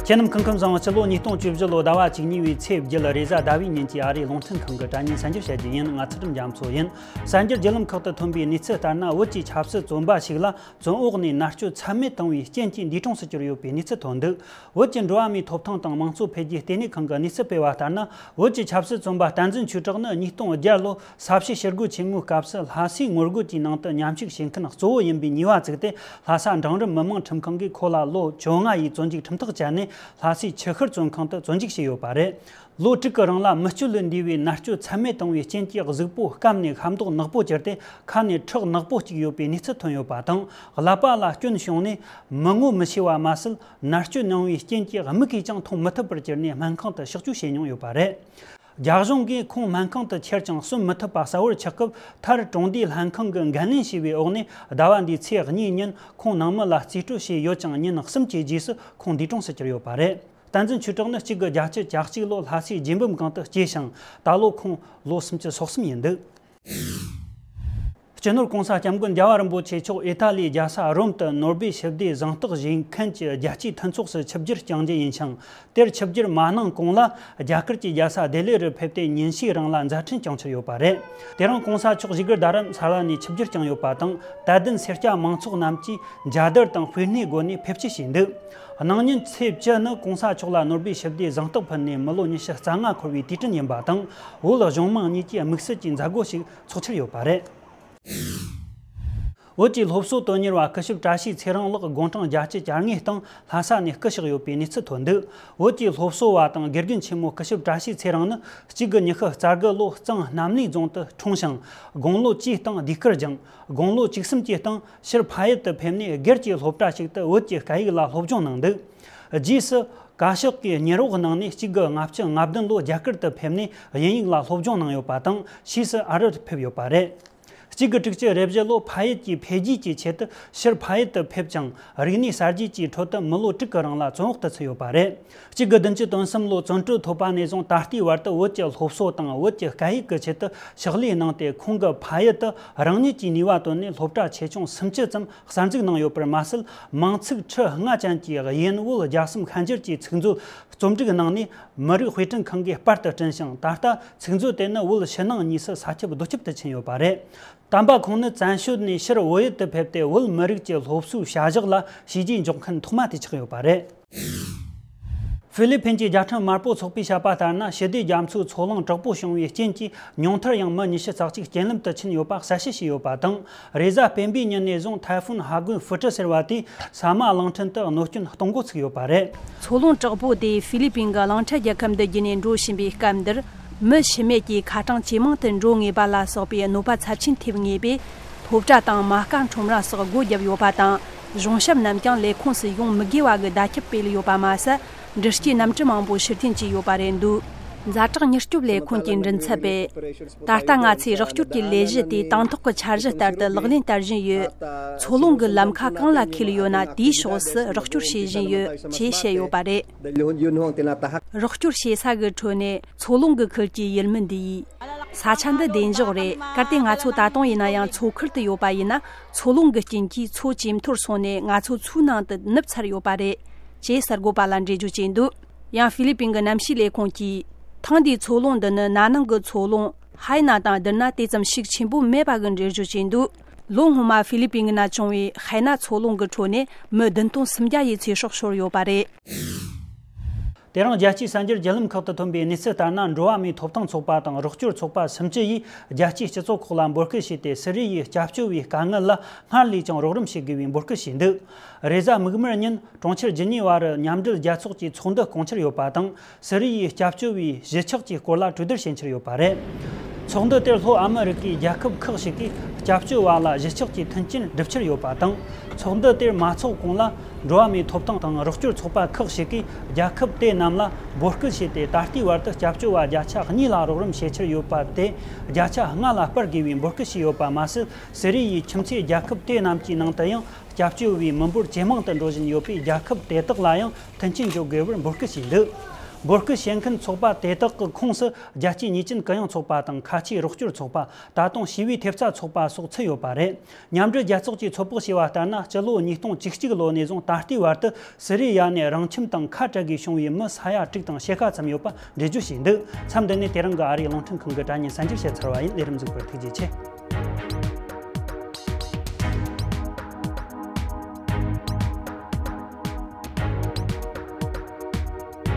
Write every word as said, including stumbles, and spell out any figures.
ཁྱེད་རྣམས་སྐུ་ཁམས་བཟང་། སྤྱི་ལོ་ཉིས་སྟོང་བཅུ་བཞི་ལོ་ཟླ་བ་བཅུ་གཉིས་པའི་ཚེས་བརྒྱད་རེས་གཟའ་ཟླ་བའི་ཉིན་གྱི་ཨ་རིའི་རླུང་འཕྲིན་ཁང་གི་དྲ་བརྙན་གསར་འགྱུར་བཤད་རྒྱུ་ཡིན། ང་ཚུལ་ཁྲིམས་རྒྱ་མཚོ་ཡིན། གསར་འགྱུར་བརྒྱུད་ལམ་ཁག་ཏུ་ཐོན་པའི་གནས་ཚུལ་ལྟར་ན། བོད་ཀྱི་ཆབ་སྲིད་བཙོན་པ་ཞིག་ལ་བཙོན་འོག་ནས་མནར་གཅོད་ཚད་མེད་བཏང་བའི་རྐྱེན་གྱིས་འདས་གྲོངས་སུ་གྱུར་ཡོད་པའི་གནས་ཚུལ་ཐོན་འདུག་བོད་ཀྱི་འགྲོ་བ་མིའི་ཐོབ་ཐང་དང་མང་གཙོ་འཕེལ་རྒྱས་ལྟེ་གནས་ཁང་གི་གནས་ཚུལ་སྤེལ་བ་ལྟར་ན། བོད་ཀྱི་ཆབ་སྲིད་བཙོན་པ་བསྟན་འཛིན་ཆོས་གྲགས་ནི་ཉིས་སྟོང་བརྒྱད་ལོ་ས་བྱི་ཞི་རྒོལ་ཆེན་མོའི་སྐབས་སུ་ལྷ་སའི་ངོ་རྒོལ་གྱི་ནང་དུ་མཉམ་ཞུགས་བྱེད་མཁན་གཙོ་བོ་ཡིན་པའི་ཉེས་པ་བཙུགས་ཏེ། ལྷ་ས་འབྲིང་རིམ་མི་དམངས་ཁྲིམས་ཁང་གིས་ཁོ་ལ་ལོ་བཅོ་ལྔ་ཡི་བཙོན་འཇུག་ཁྲིམས་ཐག་བཅད་ནས། ལྷ་སའི་ཆུ་ཤུར་བཙོན་ཁང་དུ་བཙོན་འཇུག་བྱས་ཡོད་པ་རེད། ལོ་དྲུག་གི་རིང་ལ་མི་སྤྱོད་ལས་འདས་པའི་མནར་གཅོད་ཚད་མེད་བཏང་བའི་རྐྱེན་གྱིས་གཟུགས་པོ་སྐམ་ནས་ཤ་མདོག་ནག་པོ་གྱུར་ཏེ། ཁ་ནས་ཁྲག་ནག་པོ་སྐྱུགས་ཡོད་པའི་གནས་ཚུལ་ཐོན་ཡོད་པ་དང་། ཀླད་པ་ལ་སྐྱོན་བྱུང་ནས་མི་ངོ་མི་ཤེས་པ་མ་ཟད། མནར་གཅོད་གནང་བའི་རྐྱེན་གྱིས་མིག་གིས་ཀྱང་མཐོང་མི་ཐུབ་པར་གྱུར་ནས་སྨན་ཁང་དུ་གཤག་བཅོས་བྱས་མྱོང་ཡོད་པ་རེད། རྒྱ་གཞུང་གིས་ཁོང་སྨན་ཁང་དུ་ཁྱེར་ཀྱང་གསོན་མི་ཐུབ་པ་གསལ་བོར་ཆགས་སྐབས། མཐར་གྲོང་སྡེའི་ལྷན་ཁང་གིས་འགན་ལེན་བྱས་པའི་འོག་ནས། ཟླ་བ་འདིའི་ཚེས་གཉིས་ཉིན་ཁོང་ནང་མི་ལ་རྩིས་སྤྲོད་བྱས་ཡོད་ཀྱང་། ཉིན་གསུམ་གྱི་རྗེས་སུ་ཁོང་འདས་གྲོངས་སུ་གྱུར་ཡོད་པ་རེད། བསྟན་འཛིན་ཆོས་གྲགས་ནི་གཅིག་དགུ་བརྒྱད་ཅུ་གྱ་གཅིག་ལོ་ལྷ་སའི་རྗེ་འབུམ་སྒང་དུ་སྐྱེས་ཤིང་། ད་ལོ་ཁོང་ལོ་སུམ་ཅུ་སོ་གསུམ་ཡིན་འདུག་སྤྱི་ནོར་༸གོང་ས་༸སྐྱབས་མགོན་རྒྱལ་བ་རིན་པོ་ཆེ་མཆོག་ཨི་ཏཱ་ལིའི་རྒྱལ་ས་རོམ་དུ་ནོ་སྦེལ་ཞི་བདེའི་གཟེངས་རྟགས་བཞེས་མཁན་གྱི་རྒྱལ་སྤྱིའི་མཐུན་ཚོགས་སུ་ཆིབས་བསྒྱུར་བསྐྱངས་རྒྱུ་ཡིན་ཞིང་། དེར་ཆིབས་བསྒྱུར་མ་གནང་གོང་ལ། རྒྱ་གར་གྱི་རྒྱལ་ས་ལྡི་ལི་རུ་ཕེབས་ཏེ། ཉིན་ཤས་རིང་ལ་མཛད་འཕྲིན་བསྐྱངས་ཚར་ཡོད་པ་རེད། དེ་རིང་༸གོང་ས་མཆོག་བཞུགས་སྒར་རྡ་རམ་ས་ལ་ནས་ཆིབས་བསྒྱུར་བསྐྱངས་ཡོད་པ་དང་། དད་ལྡན་སེར་སྐྱ་མང་ཚོགས་རྣམས་ཀྱིས་མཇལ་དར་དང་སྤོས་སྣེའི་སྒོ་ནས་ཕེབས་སྐྱེལ་བྱས་འདུག་གནངས་ཉིན་ཚེས་བཅུ་ནི་༸གོང་ས་མཆོག་ལ་ནོ་སྦེལ་ཞི་བདེའི་གཟེངས་རྟགས་ཕུལ་ནས་མི་ལོ་ཉི་ཤུ་རྩ་ལྔ་འཁོར་བའི་དུས་དྲན་ཡིན་པ་དང་། བོད་གཞུང་མང་གཉིས་ཀྱིས་དམིགས་བསལ་གྱི་མཛད་སྒོ་ཞིག་ཚོགས་འཆར་ཡོད་པ་རེད། བོད་ཀྱི་སློབ་གསོ་དོན་གཉེར་བ་སྐུ་ཞབས་བཀྲ་ཤིས་ཚེ་རིང་ལགས་དགུང་གྲངས་བརྒྱད་ཅུ་གྱ་ལྔའི་སྟེང་ལྷ་ས་ནས་སྐུ་གཤེགས་ཡོད་པའི་གནས་ཚུལ་ཐོན་འདུག་བོད་ཀྱི་སློབ་གསོ་བ་དང་དགེ་རྒན་ཆེན་མོ་སྐུ་ཞབས་བཀྲ་ཤིས་ཚེ་རིང་ནི་གཅིག་དགུ་ཉི་ཤུ་རྩ་དགུ་ལོ་གཙང་གནམ་ལས་རྫོང་དུ་འཁྲུངས་ཤིང་། དགུང་ལོ་བཅུའི་སྟེང་ཟློས་གར་སྦྱངས། དགུང་ལོ་བཅུ་གསུམ་གྱི་སྟེང་ཕྱིར་ཕ་ཡུལ་དུ་ཕེབས་ནས། སྒེར་གྱི་སློབ་གྲྭ་ཞིག་ཏུ་བོད་ཀྱི་སྐད་ཡིག་ལ་སློབ་སྦྱོང་གནང་འདུག་རྗེས་སུ་བཀའ་ཤག་གི་གཉེར་འོག་གནང་ནས། གཅིག་དགུ་ལྔ་བཅུ་ང་བདུན་ལོ་རྒྱ་གར་དུ་ཕེབས་ནས་དབྱིན་ཡིག་ལ་སློབ་སྦྱོང་གནང་ཡོད་པ་དང་། ཕྱིས་སུ་ཨ་རིར་ཕེབས་ཡོད་པ་རེད། གཅིག་དགུ་དྲུག་ཅུ་རེ་བཞི་ལོ་ཕ་ཡུལ་གྱི་འཕེལ་རྒྱས་ཀྱི་ཆེད་དུ་ཕྱིར་ཕ་ཡུལ་དུ་ཕེབས་ཀྱང་། རིག་གནས་གསར་བརྗེ་གྱི་ཁྲོད་དུ་མི་ལོ་དྲུག་གི་རིང་ལ་བཙོན་འོག་ཏུ་ཚུད་ཡོད་པ་རེད། གཅིག་དགུ་བདུན་ཅུ་དོན་གསུམ་ལོ་བཙོན་གྲོལ་ཐོབ་པ་ནས་བཟུང་། ད་ལྟའི་བར་དུ་བོད་ཀྱི་སློབ་གསོ་དང་བོད་ཀྱི་སྐད་ཡིག་གི་ཆེད་དུ་ཕྱག་ལས་གནང་སྟེ། ཁོང་གིས་ཕ་ཡུལ་དུ་རང་ཉིད་ཀྱི་ནུས་པ་བཏོན་ནས་སློབ་གྲྭ་ཆེ་ཆུང་སུམ་ཅུ་ཙམ་གསར་འཛུགས་གནང་ཡོད་པར་མ་ཟད། མིང་ཚིག་ཁྲི་ལྔ་ཅན་གྱི་དབྱིན་བོད་རྒྱལ་གསུམ་ཤན་སྦྱར་གྱི་ཚིག་མཛོད་རྩོམ་སྒྲིག་གནང་ནས། མི་རིགས་དཔེ་སྐྲུན་ཁང་གིས་པར་དུ་བསྐྲུན་ཞིང་། ད་ལྟ་ཚིག་མཛོད་དེ་ནི་བོད་ཕྱི་ནང་གཉིས་སུ་ས་ཁྱབ་རྡོ་ཁྱབ་ཏུ་ཕྱིན་ཡོད་པ་རེད། དམ་པ་ཁོང་ནི་བཙན་བྱོལ་ནས་ཕྱིར་བོད་ཡུལ་དུ་ཕེབས་ཏེ། བོད་མི་རིགས་ཀྱི་སློབ་གསོའི་བྱ་གཞག་ལ་བྱས་རྗེས་འཇོག་མཁན་ཐོག་མ་དེ་ཆགས་ཡོད་པ་རེད། ཧྥི་ལི་ཕིན་གྱི་རྒྱལ་ཕྲན་དམར་པོ་ཚོགས་པས་བཤད་པ་ལྟར་ན། ཞི་བདེ་རྒྱ་མཚོའི་མཚོ་རླུང་དྲག་པོ་བྱུང་བའི་རྐྱེན་གྱིས། ཉུང་མཐར་ཡང་མི་ཉི་ཤུ་རྩ་གཅིག་རྐྱེན་ལམ་དུ་ཕྱིན་ཡོད་པ་གསལ་བཤད་བྱས་ཡོད་པ་དང་། རེས་གཟའ་སྤེན་པའི་ཉིན་ནས་བཟུང་། ཐའེ་ཧྥུན་ཧ་གོན་ཧྥུ་ཀྲི་ཟེར་བ་དེས་ས་དམའ་གླིང་ཕྲན་དུ་གནོད་སྐྱོན་གཏོང་འགོ་ཚུགས་ཡོད་པ་རེད། མཚོ་རླུང་དྲག་པོ་དེས་ཧྥི་ལི་པིན་གྱི་གླིང་ཕྲན་རྒྱལ་ཁབ་འདི་བརྒྱུད་ནས་འགྲོ་བཞིན་པའི་སྐབས་འདིར། མི་ཤི་རྨས་ཀྱི་ཁ་གྲངས་ཇེ་མང་དུ་འགྲོ་ངེས་པ་ལ་སོགས་པའི་གནོད་པ་ཚབས་ཆེན་ཐེབས་ངེས་པས། སློབ་གྲྭ་དང་མ་དཀར་ཁྲོམ་ར་སོགས་སྒོ་བརྒྱབ་ཡོད་པ་དང་། གཞུང་ཞབས་རྣམས་ཀྱང་ལས་ཁུངས་སུ་ཡོང་མི་དགོས་པ་གི་བརྡ་ཁྱབ་སྤེལ་ཡོད་པ་མ་ཟད། འདྲི་སྐྱེལ་གནམ་གྲུ་མང་པོ་ཕྱིར་འཐེན་བྱས་ཡོད་པ་རེད་འདུག་ཛ་དྲག་མྱུར་སྐྱོབ་ལས་ཁུངས་ཀྱི་མགྲིན་ཚབ་པས། ད་ལྟ་ང་ཚོས་རོགས་སྐྱོར་གྱི་ལས་གཞི་དེ་དང་ཐོག་གི་འཆར་གཞི་ལྟར་དུ་ལག་ལེན་བསྟར་བཞིན་ཡོད། མཚོ་རླུང་གི་ལམ་ཁ་གང་ལ་འཁེལ་ཡོད་ན། དེའི་ཕྱོགས་སུ་རོགས་སྐྱོར་བྱེད་བཞིན་ཡོད་ཅེས་བཤད་ཡོད་པ་རེད། རོགས་སྐྱོར་བྱེད་ས་གི་ཁྲོད་ནས་མཚོ་རླུང་གི་ཁུལ་གྱི་ཡུལ་མི་འདི་ཡིས། ས་ཆ་འདི་བདེ་འཇགས་རེད། གལ་ཏེ་ང་ཚོ་ད་དུང་ཡིན་ན་ཡང་མཚོ་ཁུལ་དུ་ཡོད་པ་ཡིན་ན། མཚོ་རླུང་གི་རྐྱེན་གྱིས་མཚོ་ཇེ་མཐོར་སོང་ནས། ང་ཚོ་མཚོའི་ནང་དུ་ནུབ་ཚར་ཡོད་པ་རེད། ཅེས་གསར་འགོད་པ་ལ་འགྲེལ་བརྗོད་བྱས་འདུག་ཡང་ཧྥི་ལི་པིན་གྱི་གནམ་གཤིས་ལས་ཁུངས་ཀྱིས། ཐེངས་འདིའི་མཚོ་རླུང་འདི་ནི་ན་ནིང་གི་མཚོ་རླུང་ཧའེ་ན་དང་བསྡུར་ན་དེ་ཙམ་ཤུགས་ཆེན་པོ་མེད་པ་གི་འགྲེལ་བརྗོད་བྱས་འདུག་ལོ་སྔོན་མ་ཧྥི་ལི་པིན་གྱི་ནང་བྱུང་བའི་ཧའེ་ན་མཚོ་རླུང་གི་ཁྲོད་ནས་མི་བདུན་སྟོང་སུམ་བརྒྱ་ཡི་ཚེ་སྲོག་ཤོར་ཡོད་པ་རེད། དེ་རིང་རྒྱལ་སྤྱིའི་གསར་འགྱུར་བརྒྱུད་ལམ་ཁག་ཏུ་ཐོན་པའི་གནས་ཚུལ་ལྟར་ན། འགྲོ་བ་མིའི་ཐོབ་ཐང་ཚོགས་པ་དང་རོགས་སྐྱོར་ཚོགས་པ་སུམ་ཅུ་ཡིས་རྒྱལ་སྤྱིའི་སྤྱི་ཚོགས་ཁག་ལ་འབོད་སྐུལ་བྱས་ཏེ། སི་རི་ཡའི་སྐྱབས་བཅོལ་བའི་དཀའ་ངལ་ལ་སྔར་ལས་ཀྱང་རོགས་རམ་བྱེད་དགོས་པའི་འབོད་སྐུལ་བྱས་འདུག་རེས་གཟའ་མིག་དམར་ཉིན་གྲོང་ཁྱེར་ཇི་ནི་ཝ་རུ་མཉམ་འབྲེལ་རྒྱལ་ཚོགས་ཀྱི་ཚོགས་འདུ་སྐོང་འཆར་ཡོད་པ་དང་། སི་རི་ཡའི་སྐྱབས་བཅོལ་བའི་གཞིས་ཆགས་ཀྱི་སྐོར་ལ་གྲོས་བསྡུར་བྱེད་འཆར་ཡོད་པ་རེད། ཚོགས་འདུ་དེར་ལྷོ་ཨ་མི་རི་ཀའི་རྒྱལ་ཁབ་ཁག་ཞིག་གིས་སྐྱབས་བཅོལ་བ་ལ་གཞིས་ཆགས་ཀྱི་མཐུན་རྐྱེན་བསྒྲུབ་འཆར་ཡོད་པ་དང་། ཚོགས་འདུ་དེར་མ་ཚོགས་གོང་ལ། འགྲོ་བ་མིའི་ཐོབ་ཐང་དང་རོགས་སྐྱོར་ཚོགས་པ་ཁག་ཞིག་གིས་རྒྱལ་ཁབ་དེ་རྣམས་ལ་འབོད་སྐུལ་བྱས་ཏེ། ད་ལྟའི་བར་དུ་སྐྱབས་བཅོལ་བ་བརྒྱ་ཆ་གཉིས་ལ་རོགས་རམ་བྱེད་འཆར་ཡོད་པ་དེ་བརྒྱ་ཆ་ལྔ་ལ་སྤར་དགོས་པའི་འབོད་སྐུལ་བྱས་ཡོད་པ་མ་ཟད། སི་རི་ཡའི་ཁྱིམ་མཚེས་རྒྱལ་ཁབ་དེ་རྣམས་ཀྱི་ནང་དུ་ཡང་སྐྱབས་བཅོལ་བའི་མི་འབོར་ཇེ་མང་དུ་འགྲོ་བཞིན་ཡོད་པས། རྒྱལ་ཁབ་དེ་དག་ལ་ཡང་མཐུན་རྐྱེན་འཇོག་དགོས་པར་འབོད་སྐུལ་བྱས་འདུག་འབོད་སྐུལ་བྱེད་མཁན་ཚོགས་པ་དེ་དག་གི་ཁོངས་སུ་རྒྱལ་སྤྱིའི་ཉེས་ཅན་གུ་ཡངས་ཚོགས་པ་དང་ཁ་ཆེའི་རོགས་སྐྱོར་ཚོགས་པ། ད་དུང་ཞི་བའི་ཐེབས་རྩ་ཚོགས་པ་སོགས་ཚུད་ཡོད་པ་རེད། མཉམ་འབྲེལ་རྒྱལ་ཚོགས་ཀྱིས་ཚོད་དཔག་བྱས་པ་ལྟར་ན། སྤྱི་ལོ་ཉིས་སྟོང་བཅུ་གཅིག་ལོ་ནས་བཟུང་ད་ལྟའི་བར་དུ་སི་རི་ཡ་ནས་རང་ཁྱིམ་དང་ཁ་བྲལ་དགོས་བྱུང་བའི་མི་ས་ཡ་དྲུག་དང་ཕྱེད་ཀ་ཙམ་ཡོད་པ་འགྲེལ་བརྗོད་བྱས་འདུག་མཚམས་འདི་ནས་དེ་རིང་གི་ཨ་རིའི་རླུང་འཕྲིན་ཁང་གི་དྲ་བརྙན་གསར་འགྱུར་བཤད་ཚར་བ་ཡིན། ལས་རིམ་གཟིགས་པར་ཐུགས་རྗེ་ཆེ།